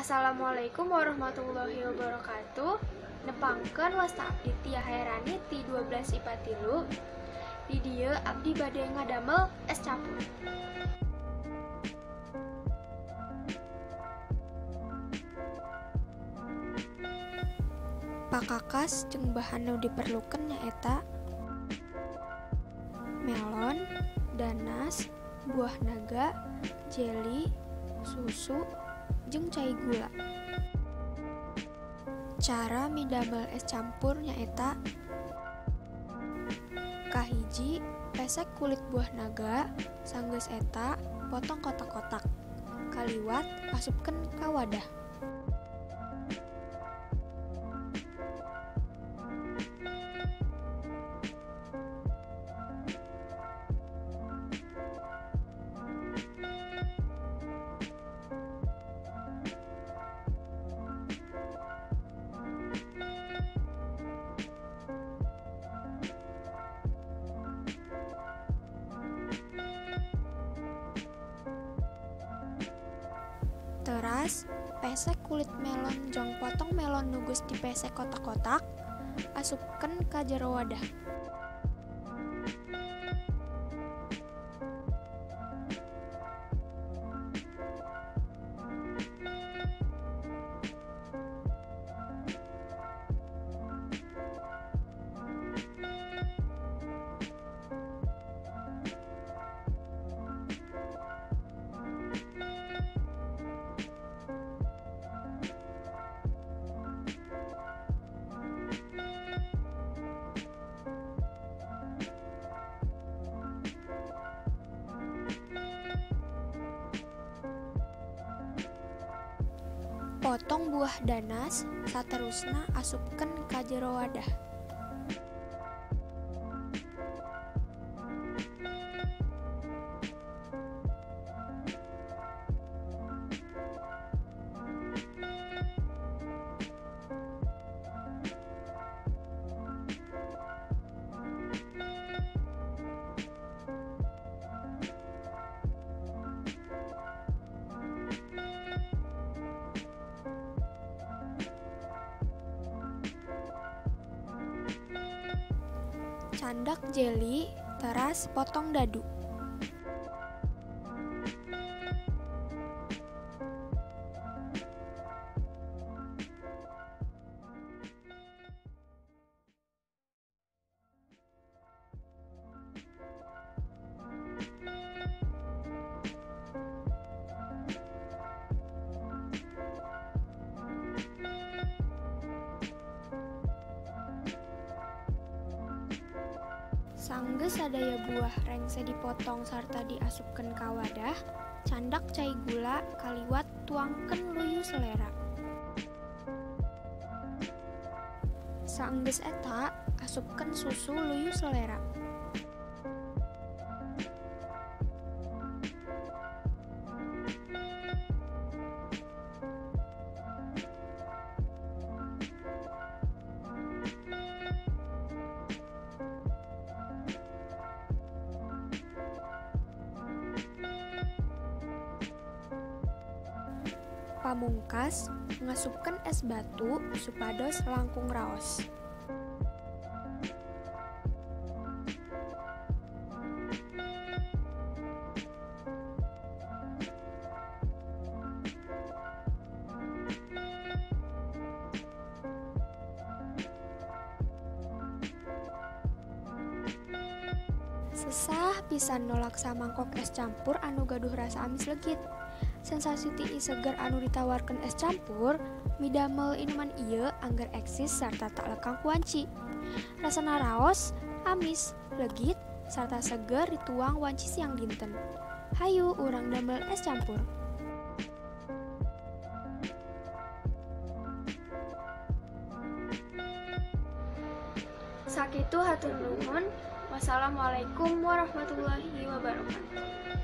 Assalamualaikum warahmatullahi wabarakatuh. Nepangkeun wasta abdi Tia Haerani ti 12 IPA 3. Di dieu abdi bade ngadamel es campur. Pakakas jeung bahan nu diperlukeun nyaeta melon, danas, buah naga, jeli, susu, jeung cai gula. Cara midamel es campur nyaeta: kahiji, pesek kulit buah naga, sanggeus eta potong kotak-kotak. Kaliwat asupkeun ka wadah. Teras, pesek kulit melon jeung potong melon nu geus dipesek kotak-kotak, asupkeun ka jero wadah. Potong buah danas, saterusna asupkeun ka jero wadah. Candak jeli, teras potong dadu. Sanggeus sadaya buah rengse dipotong sarta diasupkeun ka wadah, candak cai gula kaliwat tuangkeun luyu selera. Sanggeus eta asupkeun susu luyu selera. Pamungkas, ngasupkeun es batu supados langkung raos. Sesah pisan nolak samangkok es campur anu gaduh rasa amis legit. Sensasi tiis seger anu ditawarkeun es campur midamel inuman ieu angger eksis sarta tak lekang ku wanci. Rasana raos, amis, legit, sarta seger dituang wanci siang dinten. Hayu urang damel es campur. Sakitu hatur nuhun. Wassalamualaikum warahmatullahi wabarakatuh.